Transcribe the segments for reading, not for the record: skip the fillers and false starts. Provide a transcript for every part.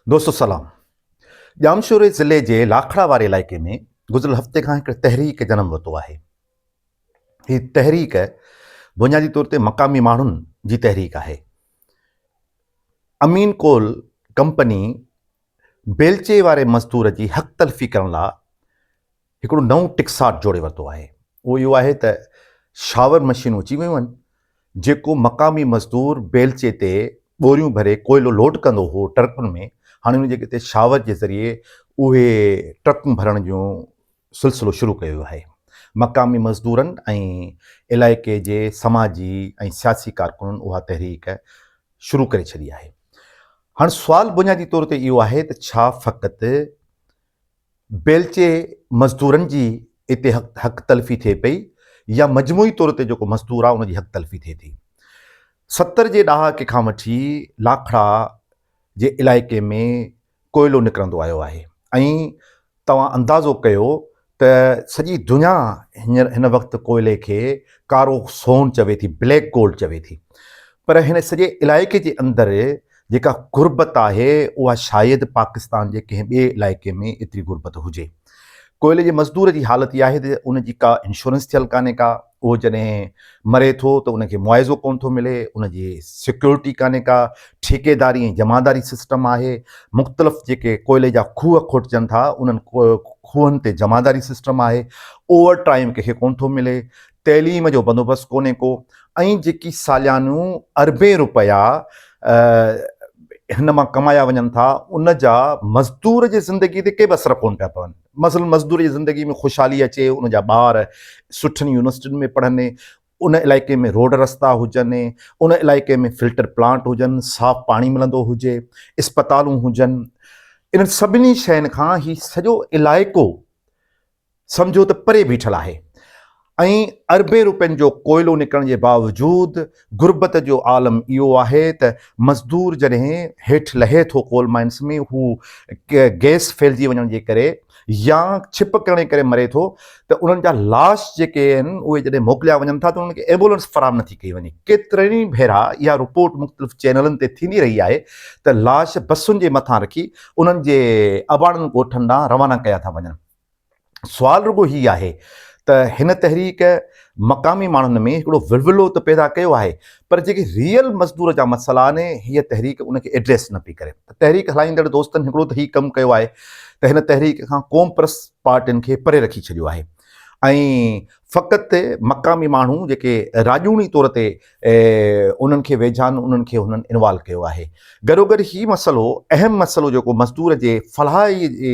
دوستو سلام. ڄامشوري ضلعي جي لاکڙا واري علائقي ۾ گذريل هفتي کان هڪ تحريڪ جنم ورتو آهي. هي تحريڪ بنيادي طور تي مقامي ماڻهن جي تحريڪ آهي. امين ڪول ڪمپني بيلچي واري مزدور جي حق تلفي ڪرڻ لاء هڪڙو نئون ٽڪساٽ جوڙي ورتو آهي. اهو اهو آهي ته شاور مشينون اچي ويون آهن، جيڪو مقامي مزدور بيلچي تي ٻوريون ڀري ڪوئلو لوڊ ڪندو هو ٽرڪن ۾، هاڻي ان جي جڳهه تي شاور جي ذريعي اهي ٽرڪون ڀرڻ جو سلسلو شروع ڪيو ويو آهي. مقامي مزدورن ۽ علائقي جي سماجي ۽ سياسي ڪارڪنن اها تحريڪ شروع ڪري ڇڏي آهي. هاڻ سوال بنيادي طور تي اهو آهي ته ڇا فقط بيلچي مزدورن جي اتي حق تلفي ٿئي پئي يا مجموعي طور تي جيڪو مزدور آهي ان جي حق تلفي ٿئي ٿي. 70 جي ڏهاڪي کان وٺي لاکڙا جي علائقي ۾ ڪوئلو نڪرندو آيو آهي ۽ توهان اندازو ڪيو ته سڄي دنيا هينئر هن وقت ڪوئلي کي ڪارو سون چوي ٿي، بليڪ گولڊ چوي ٿي پر هن سڄي علائقي جي اندر جيڪا غربت آهي اها شايد پاڪستان جي ڪنهن ٻئي علائقي ۾ ايتري غربت هجي. ڪوئلي جي مزدور جي حالت اها آهي ته ان جي ڪا انشورنس ٿيل ڪانهي ڪا، اهو جڏهن مري ٿو ته ان کي معاوضو ڪونه ٿو ملي، ان جي سيڪيورٽي ڪانهي ڪا، ٺيڪيداري ۽ جمعداري سسٽم آهي، مختلف جيڪي ڪوئلي جا کوهه کوٽجن ٿا انهن کوهن تي جمعداري سسٽم آهي، اوور ٽائيم ڪنهن کي ڪونه ٿو ملي، تعليم جو بندوبست ڪونهي ڪو ۽ جيڪي ساليانو اربين روپيا هن مان ڪمايا وڃن ٿا ان جا مزدور جي زندگي تي ڪي به اثر ڪونه پيا پون. مثلاً مزدور جي زندگي ۾ خوشحالي اچي، ان جا ٻار سٺن يونيورسٽين ۾ پڙهن، ان علائقي ۾ روڊ رستا هجن، ان علائقي ۾ فلٽر پلانٽ هجن، صاف پاڻي ملندو هجي، اسپتالون هجن، انهن سڀني شين کان هي سڄو علائقو سمجهو ته پري بيٺل آهي ۽ اربين روپين جو ڪوئلو نڪرڻ جي باوجود غربت جو عالم اهو آهي ته مزدور جڏهن هيٺ لهي ٿو ڪول مائنس ۾ هو گئس ڦهلجي وڃڻ جي ڪري يا ڇپ ڪرڻ جي ڪري مري ٿو ته انهن جا لاش جيڪي آهن اهي جڏهن موڪليا وڃن ٿا ته انهن کي ايمبولنس فراهم نٿي ڪئي وڃي ڪيترن ئي ڀيرا اها رپورٽ مختلف چينلن تي ٿيندي رهي آهي ته لاش بسن جي مٿان رکي انهن جي اباڻن ڳوٺن ڏانهن روانا ڪيا ٿا وڃن. سوال رڳو هي آهي ته هن تحريڪ مقامي ماڻهن ۾ هڪڙو ولولو ته پيدا ڪيو آهي پر جيڪي ريئل مزدور جا مسئلا آهن هيء تحريڪ ان کي ايڊريس نه پئي ڪري. تحريڪ هلائيندڙ دوستن هڪڙو ته هي ڪم ڪيو آهي ته هن تحريڪ کان قومپرست پارٽين کي پري رکي ڇڏيو آهي ۽ فقط مقامي ماڻهو جيڪي راڄوڻي طور تي انهن کي ويجها آهن انهن کي هنن انوالو ڪيو آهي. گڏوگڏ هي مسئلو اهم مسئلو جيڪو مزدور جي فلاح جي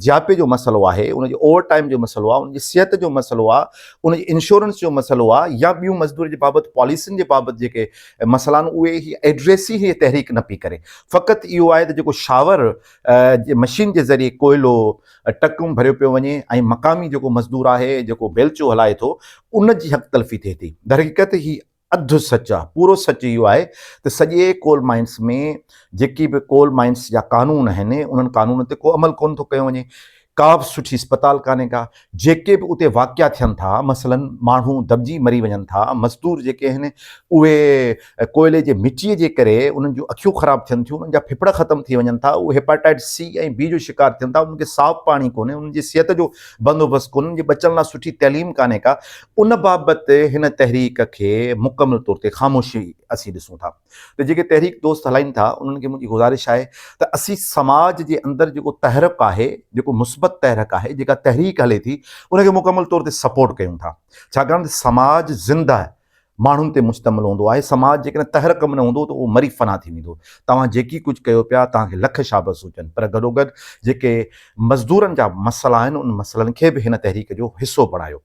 جياپي جو مسئلو آهي، ان جي اوور ٽائيم جو مسئلو آهي، ان جي صحت جو مسئلو آهي، ان جي انشورنس جو مسئلو آهي يا ٻيون مزدور جي بابت پاليسين جي بابت جيڪي مسئلا آهن اهي هي ايڊريس ئي هي تحريڪ نه پئي ڪري. فقط اهو آهي ته جيڪو شاور جي مشين جي ذريعي ڪوئلو ٽرڪون ڀريو پيو وڃي ۽ مقامي جيڪو مزدور آهي جيڪو بيلچو هلائي ٿو ان جي حق تلفي ٿئي ٿي. درحقيقت هي اڌ سچ آهي، پورو سچ اهو آهي ته سڄي ڪول مائنس ۾ جيڪي به ڪول مائنس جا قانون آهن انهن قانونن تي ڪو عمل ڪونه ٿو ڪيو وڃي، ڪا به سٺي اسپتال ڪانهي ڪا، جيڪي به اتي واقعا ٿين ٿا مثلاً ماڻهو دٻجي مري وڃن ٿا، مزدور جيڪي آهن اهي ڪوئلي جي مٽيء جي ڪري انهن جون اکيون خراب ٿين ٿيون، انهن جا ڦڦڙ ختم ٿي وڃن ٿا، اهي هيپاٽائٽس سي ۽ بي جو شڪار ٿين ٿا، انهن کي صاف پاڻي ڪونهي، انهن جي صحت جو بندوبست ڪونهي، انهن جي ٻچن لاء سٺي تعليم ڪانهي ڪا، ان بابت هن تحريڪ کي مڪمل طور تي خاموشي اسين ڏسون ٿا ته جيڪي تحريڪ دوست هلائين ٿا انهن کي منهنجي گذارش آهي ته اسين سماج جي اندر جيڪو تحرڪ آهي، جيڪو مثبت تحرڪ آهي، جيڪا تحريڪ هلي ٿي ان کي مڪمل طور تي سپورٽ ڪيون ٿا، ڇاڪاڻ ته سماج زنده ماڻهن تي مشتمل هوندو آهي، سماج جيڪڏهن تحرڪ ۾ نه هوندو ته اهو مري فنا ٿي ويندو. توهان جيڪي ڪجهه ڪيو پيا توهان کي لک شابس هجن پر گڏوگڏ جيڪي مزدورن جا مسئلا آهن انهن مسئلن کي به هن تحريڪ جو حصو بڻايو.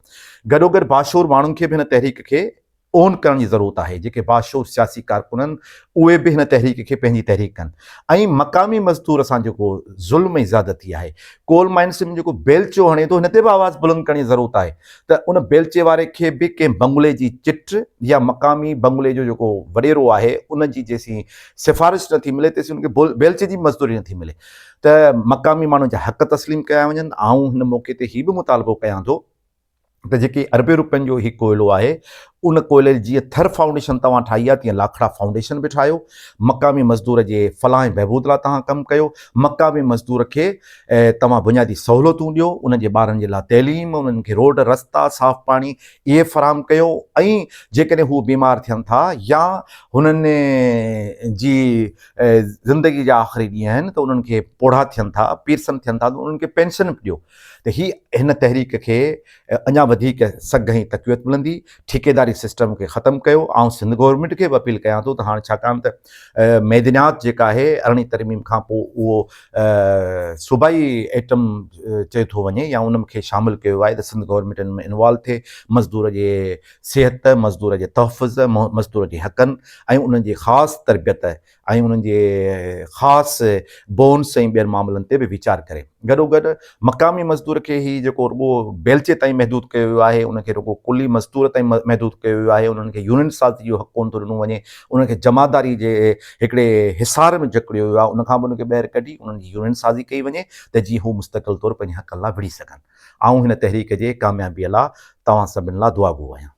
گڏوگڏ باشعور ماڻهن کي به هن تحريڪ کي اون ڪرڻ جي ضرورت آهي، جيڪي باشعور سياسي ڪارڪن آهن اهي به هن تحريڪ کي پنهنجي تحريڪ ڪن ۽ مقامي مزدور سان جيڪو ظلم ۽ زيادتي آهي ڪول مائنس ۾ جيڪو بيلچو هڻي ٿو هن تي به آواز بلند ڪرڻ جي ضرورت آهي ته ان بيلچي واري کي به ڪنهن بنگلي جي چٽ يا مقامي بنگلي جو جيڪو وڏيرو آهي ان جي جيسين سفارش نٿي ملي تيسين ان کي بيلچي جي مزدوري نٿي ملي ته مقامي ماڻهن جا حق تسليم ڪيا وڃن. آئون هن موقعي تي هي به مطالبو ڪيان ٿو. ته جيڪي اربين روپين جو هي ڪوئلو آهي ان ڪوئلي جي جيئن ٿر فائونڊيشن توهان ٺاهي آهي تيئن لاکڙا فائونڊيشن به ٺاهيو، مقامي مزدور جي فلاح ۽ بهبود لاء توهان ڪم ڪيو، مقامي مزدور کي توهان بنيادي سهولتون ڏيو، انهن جي ٻارن جي لاء تعليم، انهن کي روڊ رستا، صاف پاڻي اهي فراهم ڪيو ۽ جيڪڏهن هو بيمار ٿين ٿا يا هنن جي زندگي جا آخري ڏينهن آهن ته انهن کي پوڙها ٿين ٿا، پيرسن ٿين ٿا ته انهن کي پينشن به ڏيو. ته هي هن تحريڪ کي اڃا وڌيڪ سگهه ۽ تقويت ملندي، ٺيڪيداري سسٽم کي ختم ڪيو، آئون سنڌ گورنمينٽ کي به اپيل ڪيان ٿو ته هاڻ ڇاڪاڻ ته معدنيات جيڪا آهي ارڙهين ترميم کان پوء اهو صوبائي ايٽم چيو ٿو وڃي يا ان کي شامل ڪيو آهي ته سنڌ گورنمينٽ ان ۾ انوالو ٿئي، مزدور جي صحت، مزدور جي تحفظ، مزدور جي حقن ۽ انهن جي خاص تربيت ۽ انهن جي خاص بونس ۽ ٻين معاملن تي به ويچار ڪري. گڏوگڏ مقامي مزدور کي هي جيڪو رڳو بيلچي تائين محدود ڪيو ويو آهي، ان کي رڳو ڪلي مزدور تائين محدود ڪيو ويو آهي، انهن کي يونين سازي جو حق ڪونه ٿو ڏنو وڃي، انهن کي جمعداري جي هڪڙي حصار ۾ جڪڙيو ويو آهي، ان کان به انهن کي ٻاهر ڪڍي انهن جي يونين سازي ڪئي وڃي ته جيئن هو مستقل طور پنهنجي حقن لاء وڙهي سگهن. آئون هن تحريڪ جي ڪاميابيء لاء توهان سڀن لاء دعاگو آهيان.